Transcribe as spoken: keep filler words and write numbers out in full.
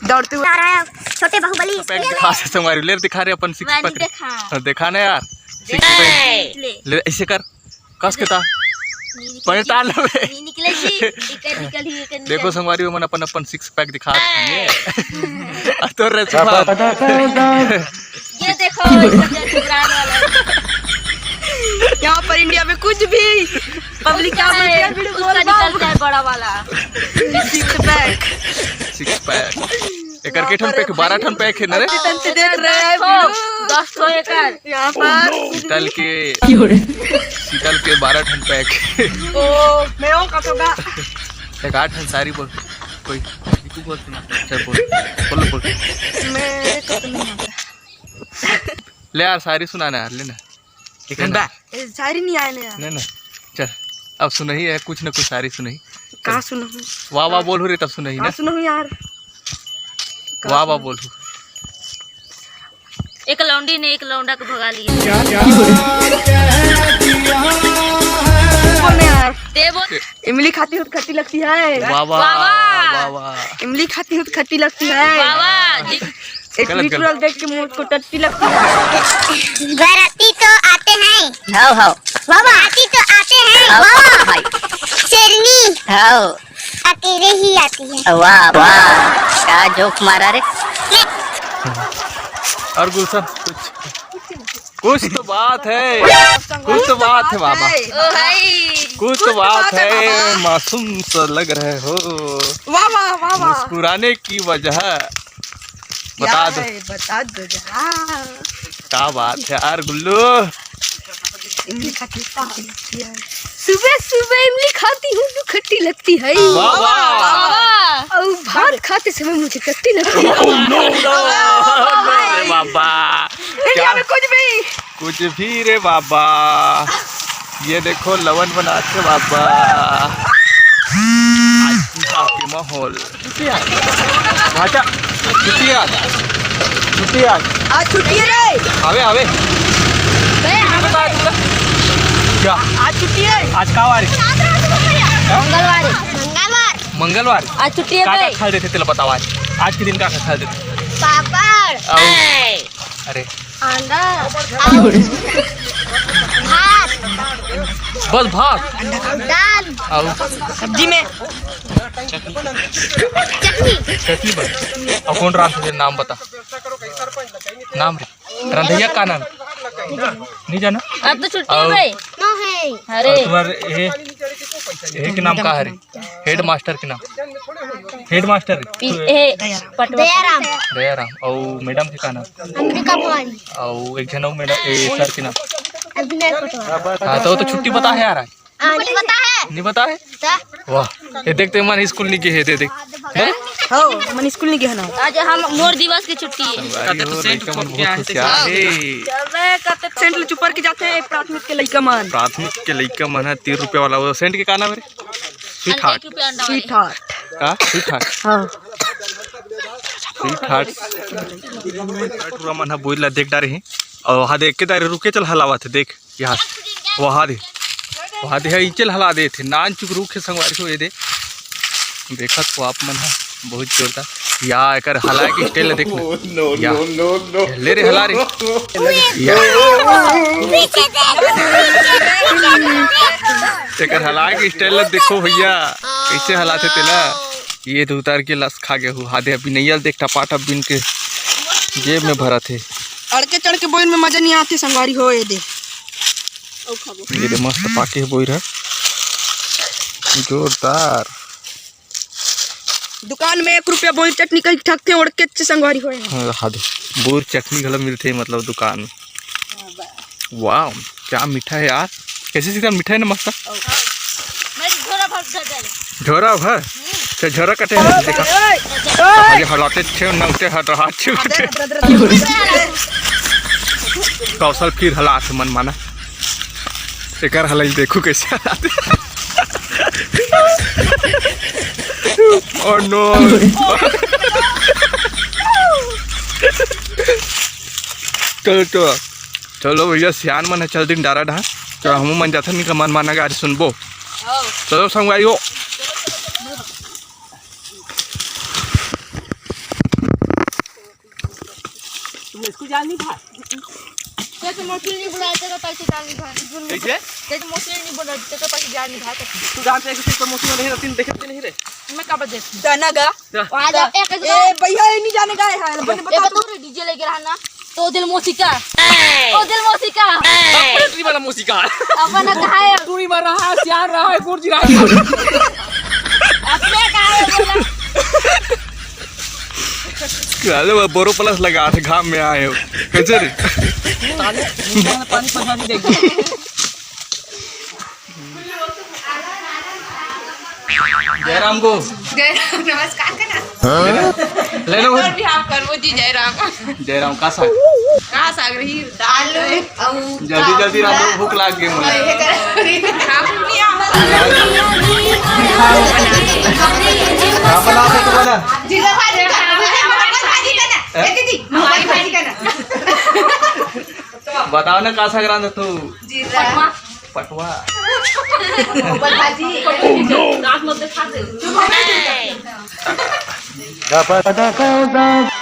दौड़ते हुए आ रहा है छोटे बाहुबली। पैक दिखा से संगवारी, ले दिखा रे अपन सिक्स पैक। दिखा। हाँ, दिखा ना यार, सिक्स पैक। ले। ले, ऐसे कर, कस के तान। पैर तान ले बे। निकले जी, एकर निकल ही, एकर निकल। देखो संगवारी, मन अपन अपन सिक्स पैक दिखा रहे हैं। आ तो रे चुपा। ये देखो, ये जो ब्रांड वाला है। यहाँ पर इंडिया में कुछ भी पब्लिक का उसका है, बोल उसका निकलता है बड़ा वाला। Six pack. Six pack. एकर के ठन पैक, बारह ठन पैक है ना रे? तन से देख रहे हैं दस ठो, दस ठो एकर। यहाँ पर शीतल के, शीतल के बारह ठन पैक। ओ, मैं वो का तो गा। एक आठ ठन सारी बोल। कोई, तू बोल सुना। चल बोल। बोल, बोल। मेरे को तो नहीं आता। ले यार, शायरी सुनाना यार, लेना। ठीक है ना? ए, शायरी नहीं आए ना यार। नहीं ना। चल, अब सुनही है, कुछ ना कुछ शायरी सुनही। का सुनहूँ? वाह वाह बोल हो रे, तब सुनही का ना। सुनहूँ यार? का वाह वाह सुनहूँ? बोल हो। एक लौंडी ने एक लौंडा को भगा लिया। बोल ना यार। ते बोल। इमली खाती हूँ तो खट्टी लगती है। वाह वाह, वाह वाह। वाह वाह। इमली खाती हूँ तो खट्टी लगती है। वाह वाह। जी। एक गलत, गलत। लिटरल देख के मुझको टट्टी लगती है। बाराती तो आते हैं। हाव, हाव। बाबा। बाराती तो आते हैं। हाव, बाबा। हाय। शेरनी। हाव। अकेले ही आती है। वाह, वाह। क्या जोक मारा रे। और गुलशन, कुछ, कुछ तो बात है, कुछ तो बात है बाबा। ओ भाई। कुछ तो बात है, बाबा। मासूम सा लग रहे हो। वाह, वाह, वाह, वाह। मुस्कुराने की वजह क्या बता दो। है, बता दो जरा। क्या बात है यार गुल्लू। इमली खट्टी लगती है। सुबह सुबह इमली खाती हूँ तो खट्टी लगती है। वाह, वाह। वाह। और भात खाते समय मुझे टट्टी लगती है। Oh, no, no। अरे बाबा। इंडिया क्या? में कुछ भी। कुछ भी रे बाबा। ये देखो लवन बनाथे बाबा। आज की माहौल। छुट्टी आज। भाचा, छुट्टी आज। छुट्टी आज। आज छुट्टी है रे। आवे, आवे। बे, आवे। क्या? आज छुट्टी है। आज का वार है? मंगलवार है। मंगलवार। मंगलवार। आज छुट्टी है का, का बे। खा देते तेला बताओ आज। आज के दिन का, का खा देते? पापड़। अरे। अंडा। भात। बस भात। दाल। अउ सब्जी में चटनी। चटनी बस। अउ कोन रांधथे, नाम बता। नाम रे। रंधैया का नाम? नहीं जाना? अब तो छुट्टी हो गई। अरे। तुम्हारे ये, ये के नाम का हरे? हेडमास्टर के नाम। हेडमास्टर। पटवा। दयाराम। दयाराम। अउ मैडम के का नाम? अंबिका भवानी। अउ एक झन अउ मैडम, ए, सर के नाम? अभिनय पटवा। हाँ, तो, तो छुट्टी बता है यार। हाँ, नहीं पता है। नहीं पता है? वाह, ये देखते मन स्कूल नहीं गए है, दे देख। हो, मन स्कूल नहीं गए है ना। आज हम मोर दिवस की छुट्टी है। संगवारी हो, लइका मन बहुत होशियार है। चल रहे, कते सेंट ले चुपर के जाते हैं प्राथमिक के लइका मन। प्राथमिक के लइका मन है, तीन रुपया वाला वो सेंट के का नाम है रे? Sweetheart. अंडा एक रुपया अंडा वाले। Sweetheart. का? Sweetheart. हाँ। Sweetheart. टूरा मन ह बोइर ला देख डारे हे। अउ वहाँ देख के डारे रुके चल हलावत हे, देख। यहाँ से। वहाँ दे। वहाँ दे, इंचे ल हला देथे। नान चुक रुके संगवारी हो, ये दे। देखत हो आप मन ह, बहुत जोरदार। या एकर हलाए के स्टाइल देख ना। No, no, या। No, no, no। ले रे, हला रे। या। एकर हलाए के स्टाइल ला देखो भैया, कैसे हलाथे तेला। ये तो उतार के लस खा गए हो। हादे अभी नैया देख, टपाटप बिन के जेब में भरत हे। अड़के चढ़ के बोइन में मजा नहीं आते संगवारी हो, ये दे। ये दे मस्त पाके हे बोइर ह। जोरदार। दुकान में एक रुपया बोइर चटनी कहीं ठगते ओढ़ के अच्छे संगवारी होए हैं। हाँ, हादे। बोइर चटनी घलो मिलथे, मतलब, दुकान में। वाह, क्या मीठा है यार। कैसे सीधा मीठा है ना, मस्त। मैं झोरा भर दे दे। झोरा भर? हम्म। ते झोरा कटे है, देखा। अरे हलाते छे, नंगते हट रहा छे। कौशल फिर हला से मन माना। एकर हलाई देखो कैसे हलाते। Oh no। चलो, चलो। चलो भैया, सियान मन ह चल दिन डारा डहा। चलो, हमू मन जाथन, निका मन माना गारी सुनबो। चलो संगवारी हो। इसको जान नहीं था। जैसे मौसी नहीं बुलाते तो पैसे जान नहीं था। कैसे? जैसे मौसी नहीं बुलाते तो पैसे जान नहीं था। तू जानते है कि तू तो मौसी नहीं रहती, देखे भी नहीं रे। मैं कब देख? दाना गा। क्या? आ जा, एक ए भैया, ये नहीं जाने का है। बने ए, बता बता तू। रे, डीजे लेके रहा ना। तो दिल मौसी का। ओ दिल मौसी का। बैटरी वाला मौसी का। अपन कहा है? टूरी मार रहा है, सियान रहा है, गुर्जी रहा है। अपने कहा है बोला? अरे वो बोरो प्लस लगा थे, घाम में आए हो। कैसे रे? पानी पहुंचा नहीं देंगे। जयराम को। जयराम, नमस्कार करना। ले लो। और भी आप करबो जी, जयराम। जयराम का साग? का साग रही? दाल है। जल्दी जल्दी रांधो, भूख लाग गे मोला। आप नहीं आओ। हाँ, बना दे तू, बना। जीरा भाजी करना। ए? ए दीदी, हमारी भाजी करना। बताओ ना, का साग रांधे तू? जीरा। पटवा। पटवा भाजी। Oh, no।